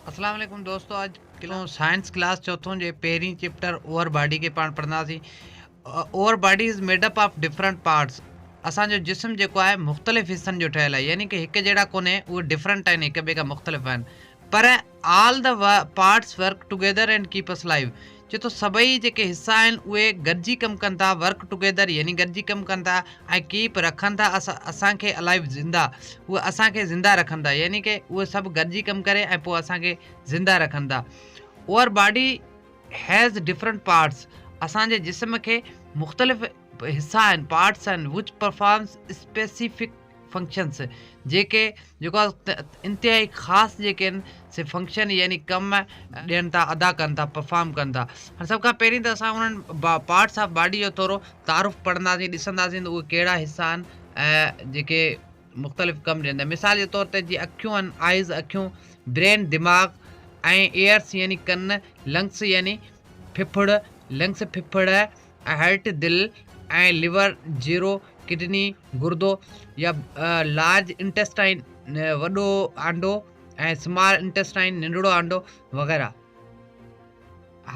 اسلام عليڪم دوستو اڄ سائنس ڪلاس چوٿون جي پهرين چيپٽر اوور باڊي کي پاڻ پڙهنداسين our body is made up of different parts اسان جو جسم جيڪو آهي مختلف حصن جو ٺهيل آهي يعني ڪي هڪ جهڙا ڪونهي اهي ڊفرنٽ آهن هڪ ٻئي کان مختلف آهن پر all the parts work together and keep us live چي ٿو سڀئي جيڪي حصا آهن اهي گڏجي ڪم ڪن ٿا ورڪ ٽوگيدر يعني گڏجي ڪم ڪن ٿا ۽ ڪيپ رکن ٿا اسان کي الائيو زنده اهي اسان کي زنده رکن ٿا يعني ڪي اهي سڀ گڏجي ڪم ڪري ۽ پوء اسان کي زنده رکن ٿا اور باڊي هيز ڊفرنٽ پارٽس اسان جي جسم کي مختلف حصا آهن پارٽس آهن وچ پرفارمس اسپيسيفڪ فنڪشنس جيڪي جيڪو آهي انتهائي خاص جيڪي آهن سي فنڪشن يعني ڪم ڏين ٿا ادا ڪن ٿا پرفارم ڪن ٿا هاڻي سڀ کان پهرين ته اسان انهن پارٽس آف باڊي جو ٿورو تعارف پڙهنداسين ڏسنداسين ته اهي ڪهڙا حصا آهن ۽ جيڪي مختلف ڪم ڏين ٿا مثال جي طور تي جي اکيون آهن آئز اکيون برين دماغ ۽ ايئرس يعني ڪن لنگس يعني ڦڦڙ لنگس ڦڦڙ هرٽ، دل، ۽ ليور، جيرو، ڪڊني، گردو، يا لارج انٽيسٽائن، وڏو آنڊو، ۽ سمال انٽيسٽائن، ننڍڙو آنڊو، وغيره.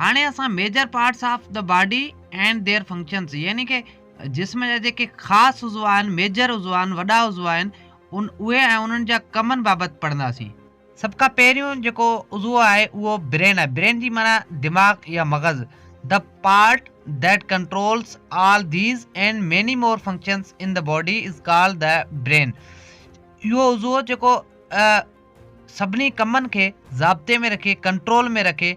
هاڻي اسان major parts of the body and their functions يعني ڪه جسم جا جيڪي خاص عضوا آهن، ميجر عضوا آهن، وڏا عضوا آهن، اهي ۽ انهن جا ڪمن بابت پڙهنداسين. سڀ کان پهريون جيڪو عضوو آهي اهو برين آهي. برين جي معنيٰ دماغ يا مغز. The part that controls all these and many more functions in the body is called the brain. اهو عضوو جيڪو سڀني ڪمن کي ضابطي ۾ رکي، ڪنٽرول ۾ رکي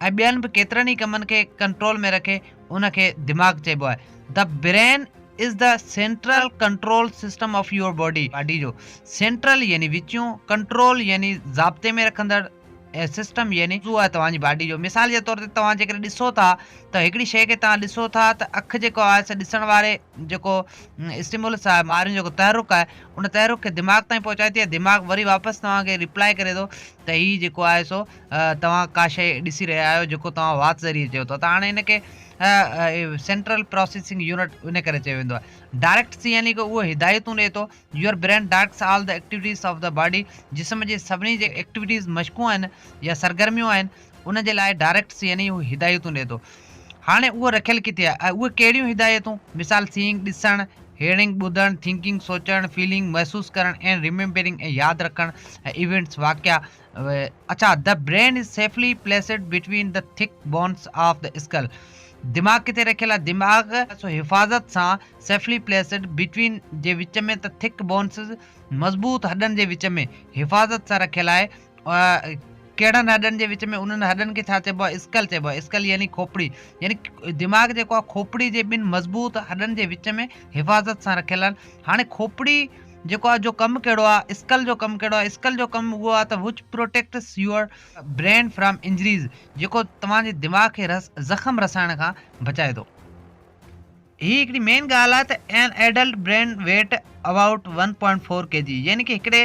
۽ ٻين به ڪيترن ئي ڪمن کي ڪنٽرول ۾ رکي ان کي دماغ چئبو آهي. The brain is the central control system of your body body جو سينٽرل يعني وچيون، ڪنٽرول يعني ضابطي ۾ رکندڙ ۽ سسٽم يعني عضوو آهي توهان جي باڊي جو. مثال جي طور تي توهان جيڪڏهن ڏسو ٿا ته هڪڙي شيء کي توهان ڏسو ٿا ته اک جيڪو آهي سو ڏسڻ واري جيڪو اسٽيمولس آهي ٻاهريون جيڪو تحرڪ آهي ان تحرڪ کي دماغ تائين پهچائي ٿي ۽ دماغ وري واپس توهان کي ريپلائي ڪري ٿو ته هي جيڪو آهي سو توهان ڪا شيء ڏسي رهيا آهيو جيڪو توهان وات ذريعي چيو ٿا ته هاڻي ان کي سينٽرل پراسيسنگ يونٽ ان ڪري چيو ويندو آهي ڊائريڪٽس يعني ڪه اهو هدايتون ڏئي ٿو your brain directs all the activities of the body جسم جي سڀني جي ايڪٽيوٽيز مشقون آهن يا سرگرميون آهن ان جي لاء ڊائريڪٽس يعني اهو هدايتون ڏئي ٿو هاڻي اهو رکيل ڪٿي آهي ۽ اهي ڪهڙيون هدايتون مثال سيئنگ ڏسڻ هيئرنگ ٻڌڻ ٿنڪنگ سوچڻ فيلنگ محسوس ڪرڻ اينڊ ريميمبرنگ ۽ ياد رکڻ ۽ ايونٽس واقعا اڇا the brain is safely placed between the thick bones of the skull دماغ ڪٿي رکيل آهي دماغ سو حفاظت سان سيفلي پليسڊ بٽوين جي وچ ۾ ته ٿڪ بونس مضبوط هڏن جي وچ ۾ حفاظت سان رکيل آهي ڪهڙن هڏن جي وچ ۾ انهن هڏن کي ڇا چئبو آهي اسڪل چئبو آهي اسڪل يعني کوپڙي يعني دماغ جيڪو آهي کوپڙي جي ٻن مضبوط هڏن جي وچ ۾ حفاظت سان رکيل آهن هاڻي کوپڙي جيڪو آهي جو ڪم ڪهڙو آهي اسڪل جو ڪم ڪهڙو آهي اسڪل جو ڪم اهو آهي ته which protects your brain from injuries جيڪو توهان جي دماغ کي زخم رسائڻ کان بچائي ٿو. هي هڪڙي مين ڳالهه آهي ته an adult brain weight about one point four K G يعني ڪي هڪڙي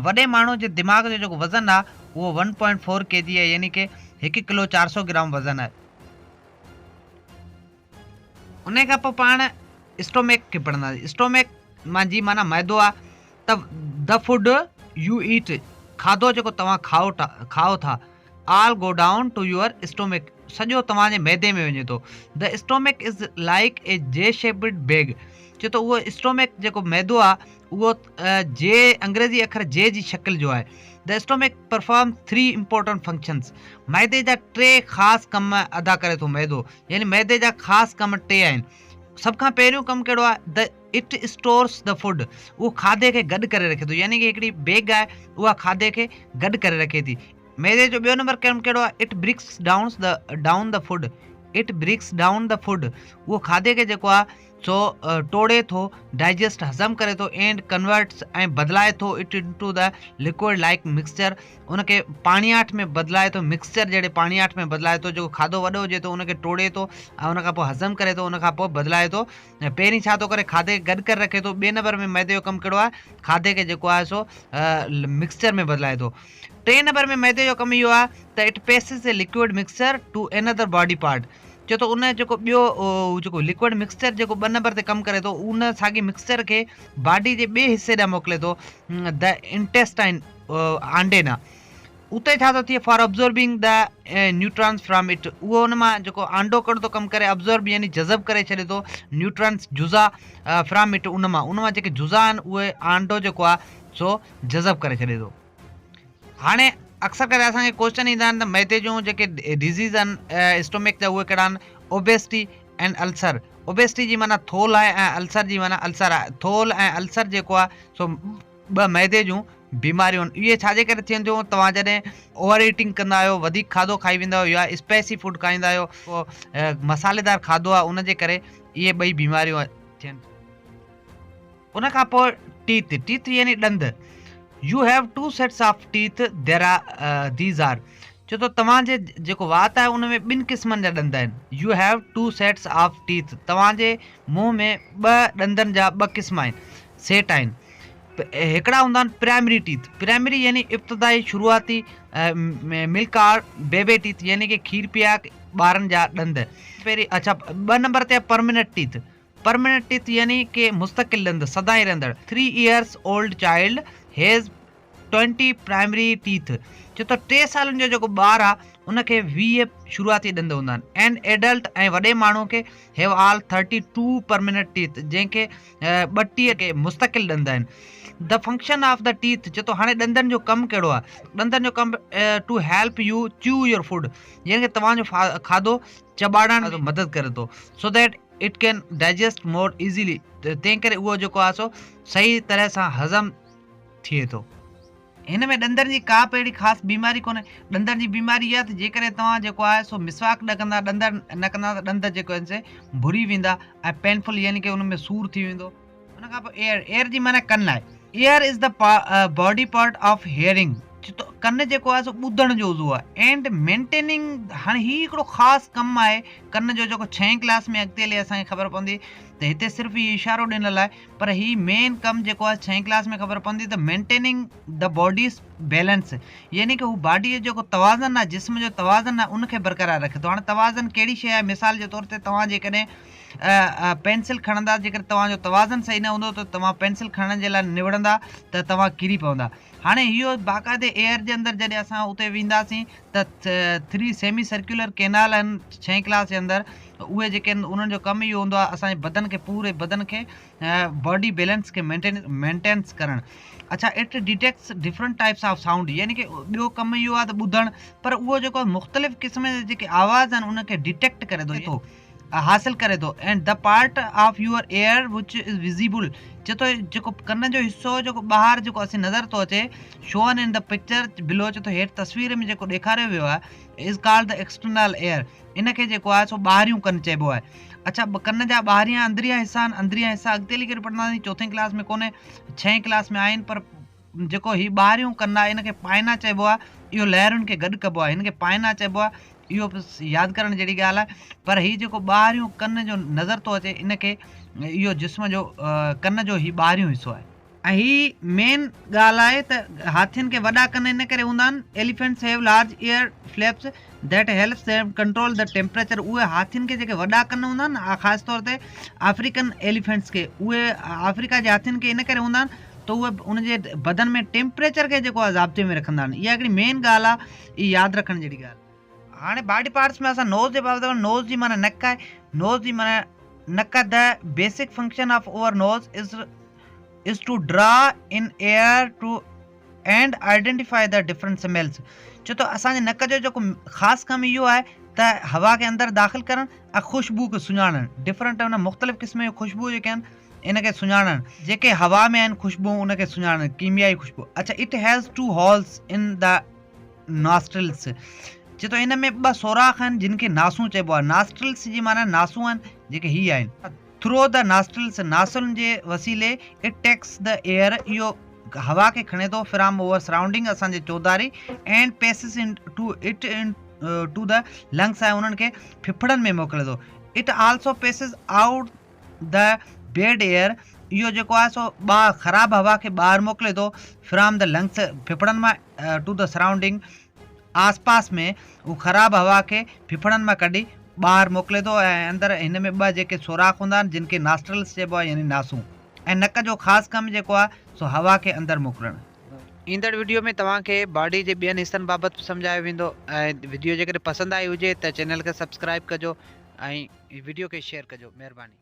وڏي ماڻهو جي دماغ جو جيڪو وزن آهي اهو ون پوائنٽ فور ڪي جي آهي يعني ڪي هڪ ڪلو 400 گرام وزن آهي. انهيء کان پوء پاڻ اسٽوميڪ کي پڙهنداسين. اسٽوميڪ مان جي معنيٰ معدو آهي ته The food you eat کاڌو جيڪو توهان کائو کائو ٿا all go down to your stomach سڄو توهان جي معدي ۾ وڃي ٿو. The stomach is like a J shaped bag چي ٿو اهو اسٽوميڪ جيڪو معدو آهي اهو جي انگريزي اکر جي جي شڪل جو آهي. The stomach performs three important functions معدي جا ٽي خاص ڪم ادا ڪري ٿو معدو يعني معدي جا خاص ڪم ٽي آهن. سڀ کان پهريون ڪم ڪهڙو آهي؟ The it stores the food اهو کاڌي کي گڏ ڪري رکي ٿو يعني ڪه هڪڙي بيگ آهي اها کاڌي کي گڏ ڪري رکي ٿي. معدي جو ٻيو نمبر ڪم ڪهڙو آهي؟ It breaks downs the down the food it breaks down the food اهو کاڌي کي جيڪو آهي سو ٽوڙي ٿو، ڊائجسٽ هضم ڪري ٿو، اينڊ ڪنورٽس ۽ بدلائي ٿو it into the liquid like mixture ان کي پاڻياٺ ۾ بدلائي ٿو مڪسچر جهڙي پاڻياٺ ۾ بدلائي ٿو جيڪو کاڌو وڏو هجي ٿو ان کي ٽوڙي ٿو ۽ ان کان پوء هضم ڪري ٿو ان کان پوء بدلائي ٿو ۽ پهرين ڇا ٿو ڪري کاڌي کي گڏ ڪري رکي ٿو ٻئي نمبر ۾ معدي جو ڪم ڪهڙو آهي کاڌي کي جيڪو آهي سو مڪسچر ۾ بدلائي ٿو ٽئين نمبر ۾ معدي جو ڪم اهو آهي ته it passes a liquid mixture to another body part چئي ٿو ان جيڪو ٻيو جيڪو لڪوئڊ مڪسچر جيڪو ٻه نمبر تي ڪم ڪري ٿو ان ساڳي مڪسچر کي باڊي جي ٻئي حصي ڏانهن موڪلي ٿو the intestine آنڊي ڏانهن. اتي ڇا ٿو ٿئي for absorbing the nutrients from it اهو ان مان جيڪو آنڊو ڪهڙو ٿو ڪم ڪري ابزورب يعني جذب ڪري ڇڏي ٿو نيوٽرانس جزا فرام it ان مان ان مان جيڪي جزا آهن اهي آنڊو جيڪو آهي سو جذب ڪري ڇڏي ٿو. هاڻي اڪثر ڪري اسان کي ڪوئسچن ايندا آهن ته معدي جون جيڪي ڊزيز آهن اسٽومڪ جا اهي ڪهڙا آهن اوبيسٽي ۽ السر اوبيسٽي جي معنيٰ ٿولهه آهي ۽ السر جي معنيٰ السر آهي ٿولهه ۽ السر جيڪو آهي سو ٻه معدي جون بيماريون آهن اهي ڇا جي ڪري ٿين ٿيون توهان جڏهن اوور ايٽنگ ڪندا آهيو وڌيڪ کاڌو کائي ويندا آهيو يا اسپائسي فوڊ کائيندا آهيو مصالحيدار کاڌو آهي ان جي ڪري اهي ٻئي بيماريون ٿين ٿيون. ان کان پوء ٽيٿ، Teeth، يعني ڏند، You have two sets of teeth, there are, these are، چئي ٿو توهان جي جيڪو وات آهي ان ۾ ٻن قسمن جا ڏند آهن، You have two sets of teeth، توهان جي منهن ۾ ٻه ڏندن جا ٻه قسم آهن، سيٽ آهن. هڪڙا هوندا آهن پرائمري ٽيٿ، پرائمري يعني ابتدائي، شروعاتي، ملڪ آر بيبي ٽيٿ يعني ڪي کير پياڪ ٻارن جا ڏند. پهرين اڇا ٻه نمبر تي آهي پرمننٽ ٽيٿ، پرمننٽ ٽيٿ يعني ڪي مستقل ڏند، سدائين رهندڙ، three years old child has twenty primary teeth چي ٿو ٽي سالن جو جيڪو ٻار آ ان کي 20 شروعاتي ڏند هوندا آهن اينڊ ايڊلٽ ۽ وڏي ماڻهو کي have all thirty two permanent teeth جنهن کي 32 ڪي مستقل ڏند آهن the function of the teeth چي ٿو هاڻي ڏندن جو ڪم ڪهڙو آ ڏندن جو ڪم to help you chew your food يعني ڪي توهان جو کاڌو چٻاڙڻ ۾ مدد ڪري ٿو so that it can digest more easily تنهن ڪري اهو جيڪو آهي سو صحيح طرح سان هضم ٿئي ٿو. هن ۾ ڏندن جي ڪا به اهڙي خاص بيماري ڪونهي. ڏندن جي بيماري اها ته جيڪڏهن توهان جيڪو آهي سو مسواڪ نه ڪندا ڏند نه ڪندا ته ڏند جيڪو آهن سي ڀري ويندا ۽ پينفل يعني ڪي ان ۾ سور ٿي ويندو. ان کان پوء ايئر، ايئر جي معنيٰ ڪن آهي. Ear is the body part of hearing ڪن جيڪو آهي سو ٻڌڻ جو عضوو آهي اينڊ مينٽيننگ هاڻي هي هڪڙو خاص ڪم آهي ڪن جو جيڪو ڇهين ڪلاس ۾ اڳتي هلي اسان کي خبر پوندي ته هتي صرف هي اشارو ڏنل آهي پر هي مين ڪم جيڪو آهي ڇهين ڪلاس ۾ خبر پوندي ته مينٽيننگ the bodies balance يعني ڪي هو باڊي جو جيڪو توازن آهي جسم جو توازن آهي ان کي برقرار رکي ٿو هاڻي توازن ڪهڙي شيء آهي مثال جي طور تي توهان جيڪڏهن پينسل کڻندا جيڪڏهن توهان جو توازن صحيح نه هوندو ته توهان پينسل کڻڻ جي لاء نوڙندا ته توهان ڪري پوندا هاڻي اهو باقاعدي ايئر جي اندر جڏهن اسان اتي وينداسين ته ٿري سيمي سرڪيولر ڪينال آهن ڇهين ڪلاس جي اندر اهي جيڪي آهن انهن جو ڪم اهو هوندو آهي اسانجي بدن کي پوري بدن کي باڊي بيلنس کي مينٽين مينٽينس ڪرڻ اڇا it detects different types of sound يعني ڪي ٻيو ڪم اهو آهي ته ٻڌڻ پر اهو جيڪو مختلف قسم جا جيڪي آواز آهن ان کي ڊيٽيڪٽ ڪري ٿو حاصل ڪري ٿو and the part of your ear which is visible چي ٿو جيڪو ڪن جو حصو جيڪو ٻاهر جيڪو اسين نظر ٿو اچي shown in the picture below چي ٿو هيٺ تصوير ۾ جيڪو ڏيکاريو ويو آهي is called the external ear ان کي جيڪو آهي سو ٻاهريون ڪن چئبو آهي اڇا ڪن جا ٻاهريان اندريان حصا آهن اندريان حصا اڳتي هلي ڪري پڙهنداسين چوٿين ڪلاس ۾ ڪونهي ڇهين ڪلاس ۾ آهن پر جيڪو هي ٻاهريون ڪن آهي ان کي پائنا چئبو آهي اهو لهرن کي گڏ ڪبو آهي هن کي پائنا چئبو آهي اهو به ياد ڪرڻ جهڙي ڳالهه آهي پر هي جيڪو ٻاهريون ڪن جو نظر ٿو اچي ان کي اهو جسم جو ڪن جو هي ٻاهريون حصو آهي. ۽ هي مين ڳالهه آهي ته هاٿين کي وڏا ڪن ان ڪري هوندا آهن Elephants have large ear flaps that helps them control the temperature اهي هاٿين کي جيڪي وڏا ڪن هوندا آهن نه خاص طور تي آفريڪن ايليفنٽس کي اهي آفريڪا جي هاٿين کي ان ڪري هوندا آهن ته اهي ان جي بدن ۾ ٽيمپريچر کي جيڪو آهي ضابطي ۾ رکندا آهن اها هڪڙي مين ڳالهه آهي اها ياد رکڻ جهڙي ڳالهه هاڻي باڊي پارٽس ۾ اسان نوز جي بابت نوز جي معنيٰ نڪ آهي نوز جي معنيٰ نڪ the basic function of our nose is is to draw in air to and identify the different smells ڇو ته اسان جي نڪ جو جيڪو خاص ڪم اهو آهي ته هوا کي اندر داخل ڪرڻ ۽ خوشبو کي سڃاڻڻ ڊفرنٽ ان مختلف قسم جون خوشبو جيڪي آهن ان کي سڃاڻڻ جيڪي هوا ۾ آهن خوشبو ان کي سڃاڻڻ ڪيميائي خوشبو اڇا it has two holes in the nostrils چي ٿو ان ۾ ٻه سوراخ آهن جن کي ناسون چئبو آهي ناسٽرلس جي معنيٰ ناسون آهن جيڪي هي آهن ٿرو the ناسٽرلس ناسن جي وسيلي it takes the air اهو هوا کي کڻي ٿو فرام اوور سرائونڊنگ اسان جي چوڌاري and passes into it into the lungs ۽ انهن کي ڦڦڙن ۾ موڪلي ٿو it also passes out the bad air اهو جيڪو آهي سو ٻا خراب هوا کي ٻاهر موڪلي ٿو فرام the lungs ڦڦڙن مان ٽو the surrounding آس پاس ۾ هو خراب هوا کي ڦڦڙن مان ڪڍي ٻاهر موڪلي ٿو ۽ اندر هن ۾ ٻه جيڪي سوراخ هوندا آهن جن کي ناسٽرلس چئبو آهي يعني ناسون ۽ نڪ جو خاص ڪم جيڪو آهي سو هوا کي اندر موڪلڻ. ايندڙ وڊيو ۾ توهان کي باڊي جي ٻين حصن بابت به سمجهايو ويندو ۽ وڊيو جيڪڏهن پسند آئي هجي ته چينل کي سبسڪرائب ڪجو ۽ وڊيو کي شيئر ڪجو مهرباني.